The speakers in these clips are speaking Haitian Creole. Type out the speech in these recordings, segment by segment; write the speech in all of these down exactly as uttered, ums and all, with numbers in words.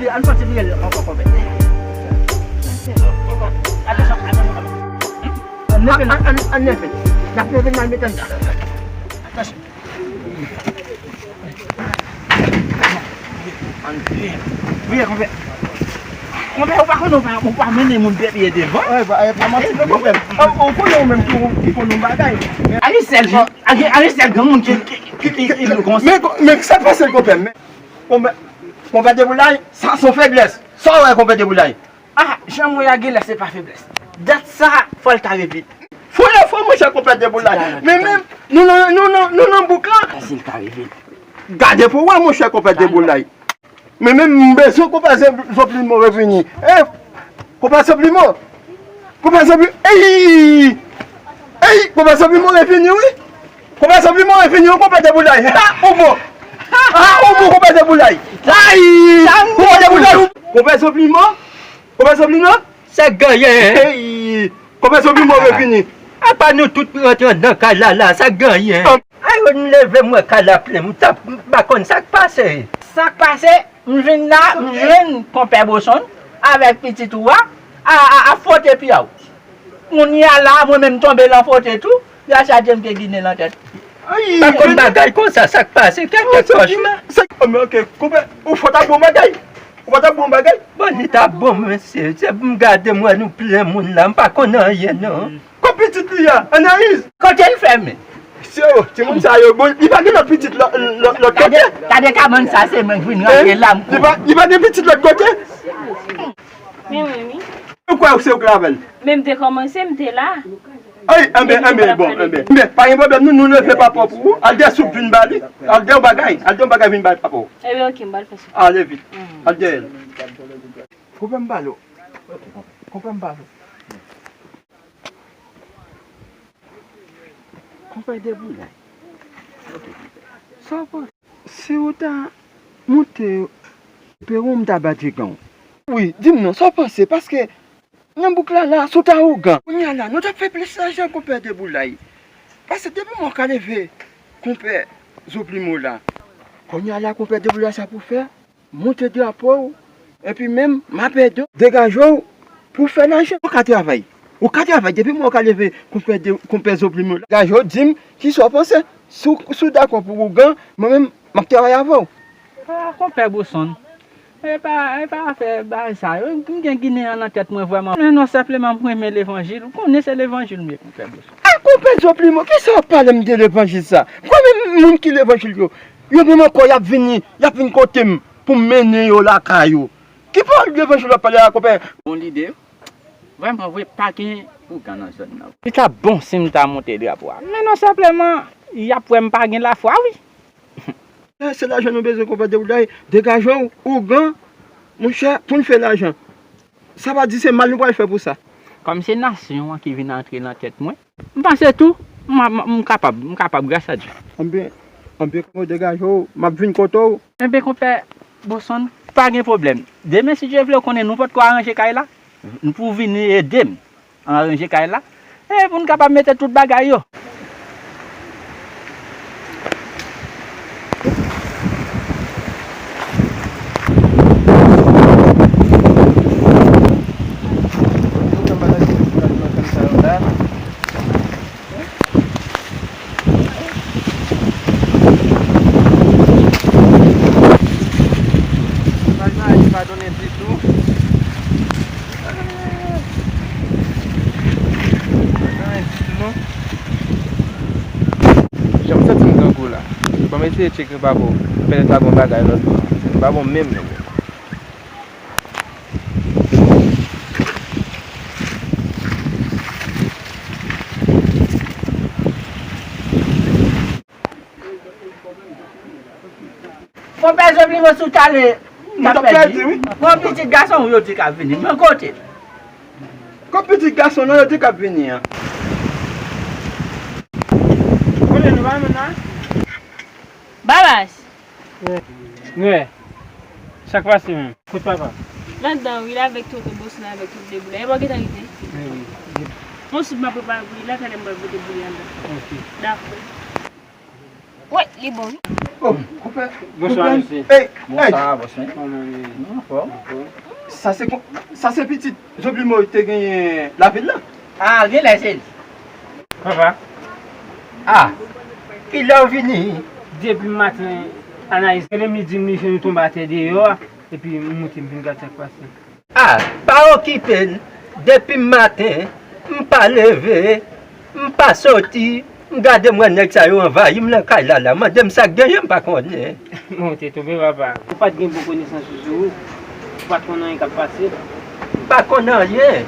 Ann fè ti vire l ankò, konpè. Atansyon, atansyon. Ann leve l, ann, ann leve l. N ap leve l, n al mete l la. Atansyon. Vire, konpè. Konpè, ou pa konn, ou pa, ou pa mennen moun dèyè devan. Wi, ba, e pa manti, non, konpè. Ou, ou konnen ou menm ki, ki konn yon bagay. Ayisyèn, ayisyèn, granmoun ki, ki, ki, ki, ki, ki konsa. Men, men, sa k pase, konpè? Men, konpè, konpè Deboulay, sa se yon feblès. Sa w wè, konpè Deboulay? Ah, jan m wè a genlè se pa feblès. Dat sa, fò l ta revit. Fò l fò, monchè, konpè Deboulay. Men menm, nou nan, nou nan, nou nan bouk la. Fasil ta revit. Gade pou wè, monchè, konpè Deboulay. Men menm, m bezwen konpè Zo-, Zoplimo revini. Eh, konpè Zoplimo. Konpè Zoplimo. Ey! Ey, konpè Zoplimo revini, wi. Konpè Zoplimo revini, wi, konpè Deboulay. Ha, ou bon. Ha, ou bon, konpè Deboulay. Ay! Konpè Deboulay. Konpè Zoplimo. Konpè Zoplimo. Sa genyen? Hey! Konpè Zoplimo revini. Apa nou tout rantre anndan kay la la, sa genyen? Ay, m leve m wè kay la plen, m t ap, m pa konn sa k pase. Sa k pase, m vin la, m jwenn konpè Bosonn avèk pitit ou a, a, a, ap fwote pye w. Kounye a la, mwen menm m tonbe lan fwote tou, gras a Dye m gen ginen lan tèt. Pa konn bagay konsa, sa k pase? Kèk kòch. Ok, konpè, ou fò t ap bon bagay. Ou pa t ap bon bagay? Bon, li t ap bon, mesye. Se pou m gade, m wè nou plen moun la. M pa konn anyen, non. Kot pitit li a, Anayiz? Kote l fèmen? Se yo, timoun sa yo, bon, li pa gen lòt pitit lò-, lò-, lòt kote? Gade, gade kabann sa, se mwen k vin rantre la, m kouri. Li pa, li pa gen pitit lòt kote? Men wi, wi. Ou kwè se ou k lavel? Men m te kòmanse, m te la. Ay, enben, enben, bon, enben. Enben, pa gen pwoblèm, nou, nou leve papa w pou ou. Al dèyè soup vin ba li. Al dèyè yon bagay, al dèyè yon bagay vin bay papa w. Enben, ok, m pral fè sa. Ale vit. Al dèyè l. Konpè m pale w. Konpè m pale w. Konpè Deboulay. Sa w panse? Si w ta monte Peron, m ta bat vigan w. Wi, di m non, sa w panse? Paske nan bouk la la, sou ta ougan. Kounye a la, nou t ap fè plis lajan, konpè Deboulay. Paske depi mwen ka leve konpè Zoplimo la. Kounye a la, konpè Deboulay, sa pou fè, monte drapo w, epi menm m ap ede w degaje w pou w fè lajan. Ou ka travay. Ou ka travay. Depi mwen ka leve konpè de, konpè Zoplimo la. Degaje w, di m kisa w panse. Si w, si w dakò pou ougan, mwen menm, m ap travay avè w. Ah, konpè Bosonn. E pa, e pa afè bagay sa yo. M gen ginen an nan tèt mwen vrèman. Men non, senpleman, m renmen levanjil. Ou konnen se levanjil m ye, konpè Bosonn. Ah, konpè Zoplimo, kisa w ap pale m de levanjil sa? Konbyen moun ki levanjil yo? Yo menm ankò, y ap vini, y ap vin kote m pou m mennen yo lakay yo. Ki pawòl levanjil w ap pale a, konpè? Bon lide. Vrèman vre, pa gen ougan nan zòn nan. Li ta bon si m ta monte drapo a. Men non, senpleman, y ap wè m pa gen lafwa, wi. Se lajan nou bezwen, konpè Deboulay. Degaje w, ougan, monchè, pou n fè lajan. Sa pa di se mal nou pral fè pou sa. Kòm se nasyon an ki vin antre nan tèt mwen, m panse tou, m, m, m kapab, m kapab, gras a Dye. Enben, enben, konpè, degaje w, m ap vin kote w. Enben, konpè Bosonn, pa gen pwoblèm. Demen, si Dye vle, ou konnen nou potko aranje kay la. Nou pou vini ede m aranje kay la. E pou n kapab mete tout bagay yo. Bon, m eseye tcheke pa bon. Petèt pa bon bagay lòt bò. Se pa bon menm non. Konpè Joblimo sou tale. M t ap pèdi, wi. Gon pitit gason w yo di k ap vini. Men kote l? Kot pitit gason nan yo di k ap vini an? Kote nou pa menm la? Babas. Wè. Sa k pase menm? Kot papa? Ladan wi, l avèk tonton Boston avèk tout deboulay. E pa gentan rive? Wi, wi. Yon soup m ap prepare pou li la, talè m pral pote pou li anndan. Ok. Dakò. Wi, li bon wi. Oh, konpè. Bonswa, mesye. Hey, hey. Bonswa, bonswa. Kòman nou ye? Nou anfòm. Sa se kon-, sa se pitit Joblimo te genyen lavil la. Ah, genlè se li. Papa. Ah, kilè w vini? Depi maten, Anayiz rele m, li di m li jwenn ou tonbe atè deyò a, epi m moute m vin gad sa k pase. Ah, pa okipe l. Depi maten, m pa leve, m pa soti, m gade m wè nèg sa yo anvayi m nan kay la la. Mande m sa k genyen, m pa konnen. Bon, ou te tonbe, papa. Ou pa t gen bon konesans sou ou. Ou pa t konn anyen k ap pase. M pa konn anyen.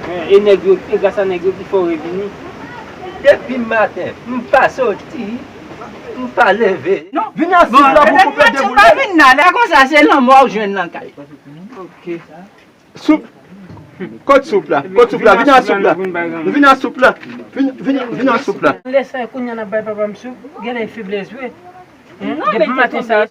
E, e nèg yo, e gras a nèg yo ki fè w revini. Depi maten, m pa soti, m pa leve. Non, vin nan soup la pou koupe deboulay. Vin nan la, konsa se lanmò w jwenn nan kay. Ok. Soup. Kot soup la? Kot soup la? Vin ak soup la. Vin ak soup la. Vin, vin, vin ak soup la. Lè sa kounye a n ap bay papa m soup, genlè feblès vre. Non, depi maten sa.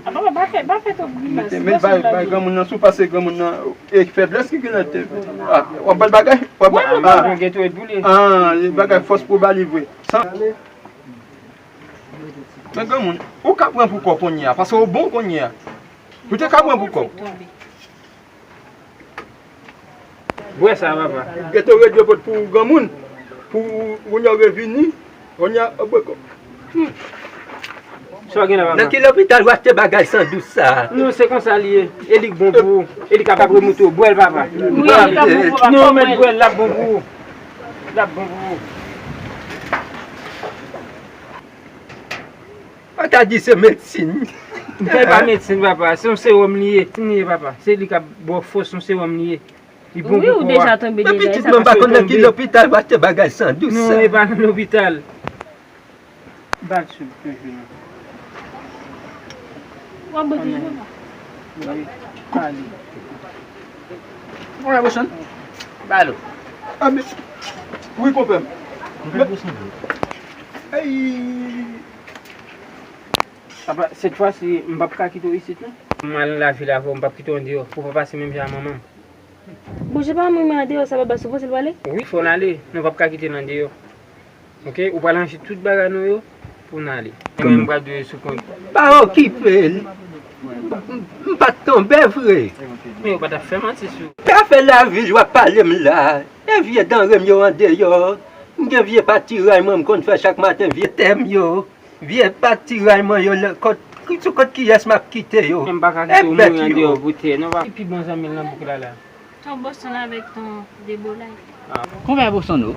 Ah, papa, pa fè, pa fè twòp grimas. Men bay, bay granmoun nan soup, pase granmoun nan, e feblès ki genlè te. Ah, w ap ba l bagay? W ap ba l? Ah, bagay fòs pou ba li vre. San. Men granmoun, ou ka pran pou kò w kounye a, paske w bon kounye a. Ou te ka pran pou kò w. Bwè sa, papa. Geto rèd yo pot pou granmoun. Pou moun yo revini. Kounye a, bwè kò. Sa w gen la, papa? Nan ki lopital w achte bagay san dous sa? Non, se konsa li ye. E li k bon pou ou. E li kapab remoute w. Bwè l, papa. Wi, e li k ap bon pou ou, papa. Non, men bwè l, l ap bon pou ou. L ap bon pou ou. Ou ta di se medsin. Li pa medsin, papa. Se yon sewòm li ye. Li ye, papa. Se li k ap ba w fòs, yon sewòm li ye. Li bon pou kò a. Wi, ou deja tonbe deja. Pitit mwen pa konn nan ki lopital w achte bagay san dous sa. Non, e pa nan lopital. Ba l sou toujou, non. W ap bwè toujou, papa? Wi, ale. Konpè Boston? Ba l. Ah, men, wi, konpè m. Konpè Boston. Ey! Apa, sèt fwa si, m p ap ka kite w isit, non. M al nan lavil avè w, m p ap kite w andeyò. Ou pa pase menm jan a manman m. Bon, se pa mwen, men andeyò sa, papa, si w panse l prale? Wi, fò n ale. Nou p ap ka kite l andeyò. Ok, ou pral ranje tout bagay nou yo pou n ale. Mwen menm m pral dwe sou kont. Pa okipe l. M, m, m pa t tonbe vre. Men yo pa t ap fè manti sou. Ka fè lavil w ap pale m la. E vye danre m yo andeyò. M gen vye patiray mwen m konn fè chak maten, vye tè m yo. Vye patiray mwen yo, lè, kot, sou kont kiyès m ap kite yo? Men m pa ka kite w mouri andeyò pou tè, non, pa. Ki pi bon zanmi l nan bouk la, la? Ton Boston avèk ton Debolay. Konpè Boston,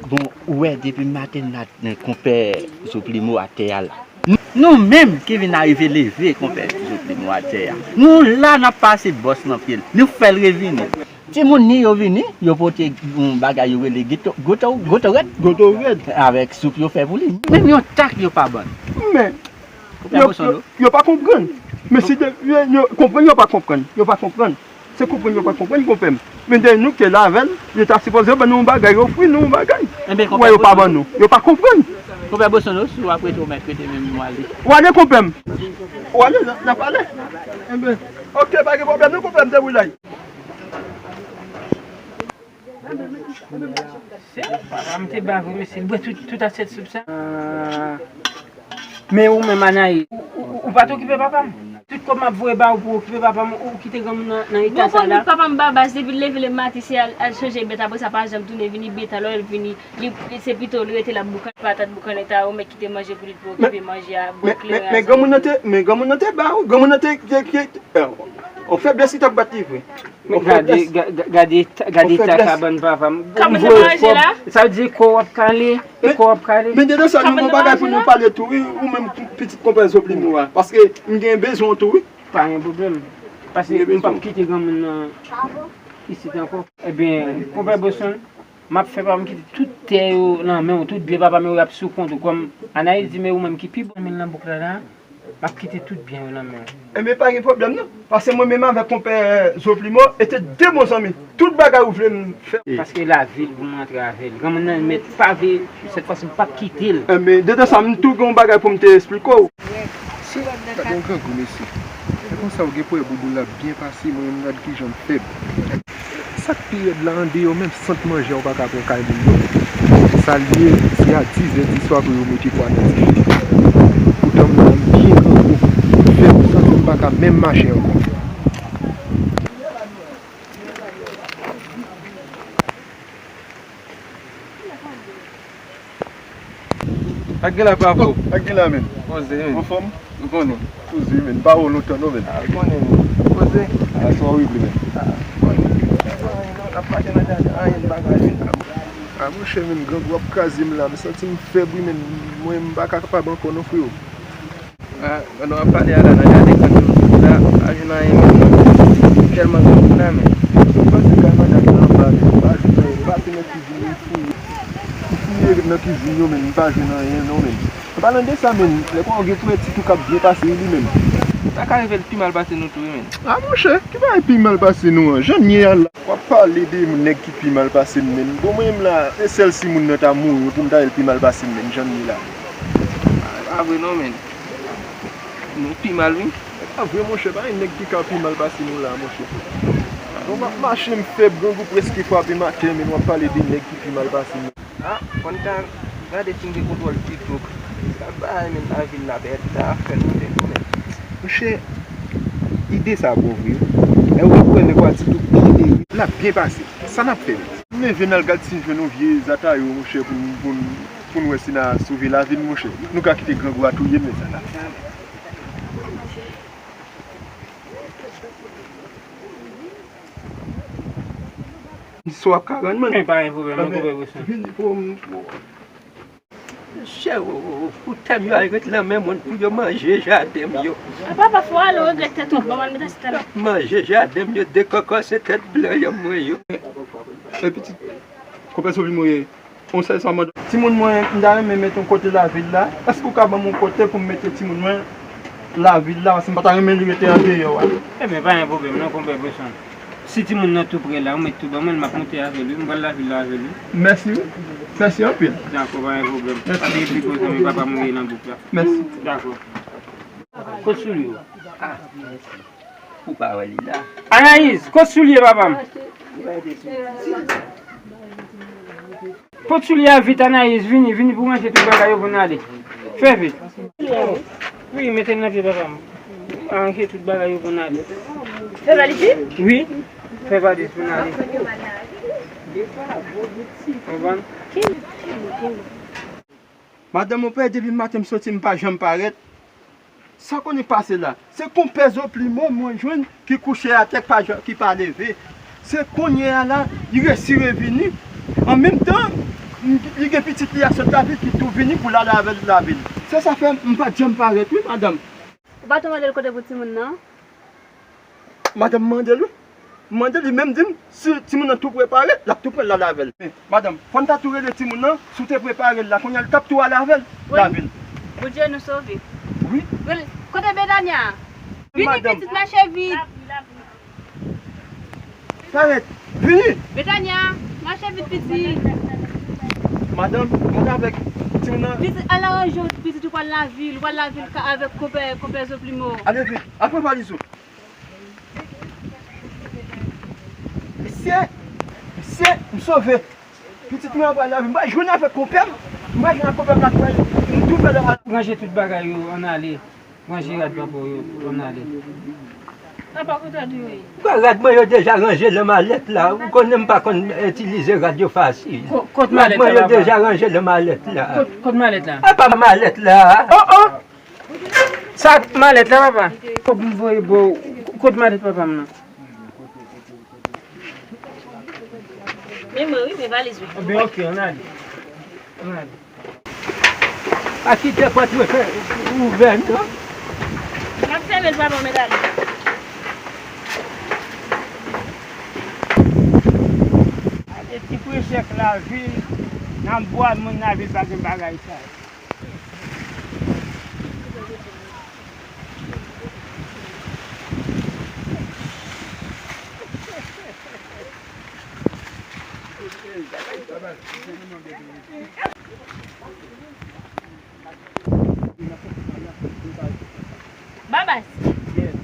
bon, ou wè, depi maten n ap tann konpè Joblimo atè a la. Nou menm ki vin arive leve konpè Joblimo atè a. Nou la, n ap pase bòs nan pye l. Nou fè l revini. Timoun ni yo vini, yo pote yon bagay yo rele Gato-, Gato-, Gatorade. Gatorade. Avèk soup yo fè pou li. Menm yon tak yo pa ban n. Men, yo, yo, yo pa konprann. Men si de, yo, yo konprann, yo pa konprann. Yo pa konprann. Se konprann yo pa konprann, konpè m. Men de nou ki te la avè l, yo ta sipoze ban nou yon bagay, ofri nou yon bagay. Wè, yo pa ban nou. Yo pa konprann. Konpè Boston, si w ap rete, ou mèt rete, men m ale. W ale, konpè m. W ale, n a, n a pale. Enben, ok, pa gen pwoblèm, non, konpè m, deboulay. Se papa m te ba vre, mesye. L bwè tout, tout asyèt soup sa. Men ou menm, Anayiz, ou, ou, ou pa t okipe papa m? Tout kòb m ap voye ba ou pou okipe papa m, ou kite granmoun nan, nan eta sa la. Bon, fò m di papa m Babas, depi l leve le maten, se al, al chanje bèt, apre sa pa janm tounen vini bèt, alò l vini, li, li se pito li rete la boukannen patat, boukannen ta, ou mèt kite manje pou li, pou okipe manje a, bwè kleren a. Men, men, men granmoun nan te, men granmoun nan te ba ou, granmoun nan te, te, te, te, On feblès ki t ap bat li vre. On feblès. Gade, ga- ga- gade, ta- gade On ta feblès. Kabann papa m. Kabann nan manje la? Sa vle di kò w ap kale, e kò w ap kale. Men dedan sa, nou gen yon bagay pou nou pale tou, wi, ou menm pitit konpè Zo Plimo a. Paske m gen bezwen w tou, wi. Pa gen pwoblèm. Paske m p ap kite granmoun nan isit ankò. Ebyen, konpè Boston, m ap fè pa m kite tout tè yo nan men w, tout byen papa m yo y ap sou kont ou. Kòm Anayiz di, men ou menm ki pi bon men nan bouk la la, m ap kite tout byen yo nan men w. Ebyen, pa gen pwoblèm non. Paske mwen menm avèk konpè Zo Plimo, e te de bon zanmi. Tout bagay ou vle m fè. Paske lavil pou m antre avè l. Granmoun nan mèt pave, sèt fwa si m p ap kite l. Ebyen, dedan sa, m tou gen yon bagay pou m te esplike w. Gade yon grangou, mesye. E konsa, ou gen pou wè bouboul la byen pase, mwen menm gad kijan m fèb. Sa k pi rèd la, andeyò menm sant manje a, ou pa ka pran kay moun non. Sa l ye, se a dizè di swa pou yo mete pwa nan dife. Poutan m la, m byen grangou, m fèb, m santi m pa ka menm mache ankò. Ak gen la, bravo. Ak gen la, men. Poze, men. Anfòm? Ou konnen. Poze, men. M pa wè w lontan, non, men. A, ou konnen, men. Poze. A, sa w regle, men. A, ou konnen. Anyen, non, n ap mache nan jaden, anyen, n pa ka jwenn. A, monchè, men, grangou ap kraze m la. M santi m fèb, wi, men. Mwen, m pa ka kapab ankò, non, freo. A, pandan w ap pale a la, nan jaden kote m sot la, m pa jwenn anyen menm non. M tèlman grangou la, men. M pase kay madanm nan anba, men m pa jwenn anyen. M pase nan kizin, m fouye. M fouye nan kizin yo, men m pa jwenn anyen non, men. An palan de sa, men, lè pa w gen frè, ti tou k ap byen pase li, men. Sa ka rive l pi mal pase nou tou, wi, men. A, monchè, ki bagay pi mal pase nou an? Jan n ye a la. W ap pale de nèg ki pi mal pase m, men. Bon, mwen menm la, se sèl si moun nan ta mouri pou m ta di l pi mal pase m, men, jan n ye la. A, e pa vre non, men. Nou pi mal, wi. E pa vre, monchè, pa gen nèg ki ka pi mal pase nou la, monchè. Bon, m ap mache, m fèb, grangou prèske frape m atè, men w ap pale de nèg ki pi mal pase nou. A, fò n ta gade si n gen kontwòl TikTok. Sa bay, men lavil la bèt, sa fè nou de nou, men. Monchè, ide sa bon vre, wi. E w ap wè nèg w a TikTok pi de wi. L ap byen pase. Sa n ap fè, men? M leve n al gad si n jwenn yon vye zata yo, monchè, pou n, pou n, pou n wè si n a sove lavi n, monchè. Nou ka kite grangou a touye n, men sa n ap fè. Sa w ap ka rann, man. Men pa gen pwoblèm, non, konpè Wilson. Vini pou m, pou Chè, ou, ou, ou tèm yo al ret nan men moun pou yo manje jaden m yo. A papa, fò ale, ou regrèt tèt ou. Bon, mwen mete sou tèt la. Manje jaden m yo, de kòkò se tèt blan yo mwen yo. E pitit, konpè Sovimo ye, on sèl sa mande. Timoun mwen, m ta renmen mete yon kote lavil la. Èske ou ka ban m yon kote pou m mete timoun mwen lavil la? Paske m pa ta renmen li rete andeyò a. Ebyen, pa gen pwoblèm non, konpè Wilson. Si timoun nan tou prè la, ou mèt tou ban mwen l, m ap monte avè l, wi. M pral lavil la avè l, wi. Mèsi, wi. Mèsi anpil. Dakò, pa gen pwoblèm. Mèsi. Pase epi pou zanmi papa m ye nan bouk la. Mèsi. Dakò. Kot soulye w? A, mèsi. Ou pa wè li la. Anayiz, kot soulye papa m? Pot soulye a vit, Anayiz, vini, vini pou ranje tout bagay yo pou n ale. Fè vit. Wi, mete l nan pye papa m. Ranje tout bagay yo pou n ale. Fè valiz li? Wi, fè valiz pou n ale. Konprann? Madanm, ou pè, depi maten m soti, m pa janm parèt. Sa w konnen k pase la? Se konpè Zo Plimo mwen jwenn ki kouche atè, k pa jan-, ki pa leve. Se kounye a la, li resi revini. An menm tan, m, li gen pitit li a sot lavil ki tou vini pou l ale avè l lavil. Se sa fè m pa t janm parèt, wi, madanm. Ou pa tou mande l kote pou timoun nan? Madanm mande l, wi. M mande li, menm di m, si timoun nan tou prepare, l ap tou pran l al avè l. Men, madanm, fò n ta tou rele timoun nan, si w te prepare l la, kounye a l t ap tou al avè l, lavil. Bondye nou sove. Wi. Rele, kote Betania? Vini, pitit, mache vit. Parèt, vini. Betania, mache vit, pitit. Madanm, ale avèk timoun nan. Pitit, al aranje w, pitit, ou pral lavil, ou pral lavil ka avèk konpè, konpè Zo Plimo. Ale vit, al pran valiz ou. Mesye, mesye, m sove. Pitit mwen an pral lavi. M pral jwenn avèk konpè m. M pral jwenn ak konpè m la, m tou fè lè mal. Ranje tout bagay yo, ann ale. Ranje rad papa w yo, ann ale. Papa, kote w ye? Rad mwen yo deja ranje nan malèt la. Ou konnen m pa konn itilize rad yo fasil. Ko-, kot malèt la, papa? Rad mwen yo deja ranje nan malèt la. Kot, kot malèt la? E pa malèt la. Oh, oh! Sa malèt la, papa? Kòb m voye ba w, Kot madanm papa m nan? Men mwen wi, men valiz wi. Ebyen, oke, ann ale. Ann ale. Pa kite pòt mwen fè ouvè non. M ap fèmen l, papa, men gade. Gade ti prechè k lavil, nan bwa moun lavil pa gen bagay sa yo. Babas. Yes.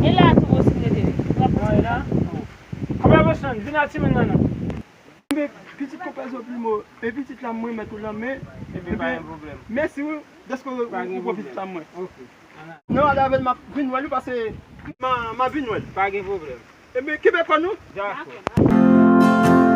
E la a tou osi m rete wi. Non, e la? Kòman w ap santi? Vin ak timoun nan non. Enben, pitit konpè Zoplimo, e pitit la mwen mèt ou lanmen. Enben, pa gen pwoblèm. Mèsi wi, dèske ou pran pitit la mwen. Ok. Non, ale avè l, m ap vin wè li, paske m a, m ap vin wè l. Pa gen pwoblèm. Enben, kenbe kò nou. Dakò.